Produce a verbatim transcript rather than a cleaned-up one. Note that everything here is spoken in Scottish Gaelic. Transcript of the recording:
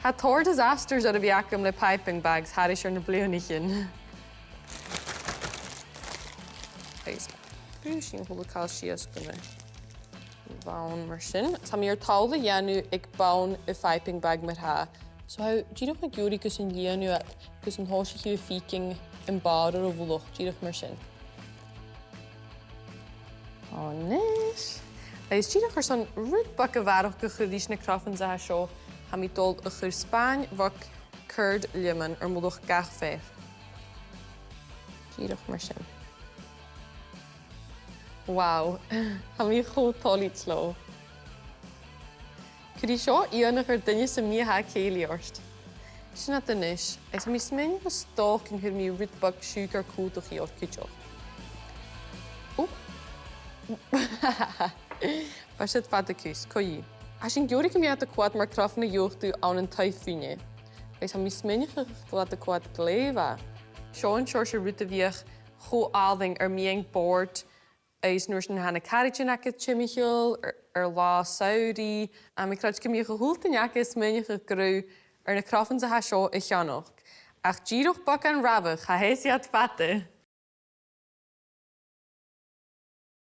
Tha tòrr disasters air a bhith agam le piping bags thairis air na bliadhnaichean. Agus, bidh sinn a' dol a chur sìos gu na bhonn mar sin. Tha mi air tòrr a dhèanamh aig bonn a' phiping bag mar-thà. So tha e dìreach na b' fheàrr gus an lìonadh iad, gus an tòisich thu a' faicinn am bàrr air a' mhullach, dìreach mar sin. Ò, a-nis. Agus dìreach airson rud beag a bharrachd a chur ris na cruthans a tha seo, tha mi a' dol a chur spàin bheag curd lemon air mullach gach fear. Dìreach mar sin. Wow, tha mi cho toilichte leotha. Cuiridh seo iongnadh air duine sam bith a tha a' cèilidh ort. Sin iad a-nis, agus tha mi a' smaoineachadh 's dòcha gun cuir mi rud beag siùcar còmhdach orra cuideachd. Ò. Bha siud fada cus, co-dhiù. Tha sinn ag iarraidh gum bi iad a' coimhead mar cruthana a gheibh thu ann an taigh-fuine. Agus tha mi a' smaoineachadh gu bheil iad a' coimhead glè mhath. Seo an seòrsa rud a bhiodh cho àlainn air meadhan bòrd, agus an uair sin tha na caraidean agad timcheall air, air latha samhraidh, tha mi a' creidsinn gum biodh a h-uile duine agad a' smaoineachadh gun robh air na cruthans a tha seo a cheannach. Ach dìreach beagan rabhadh, cha sheas iad fada.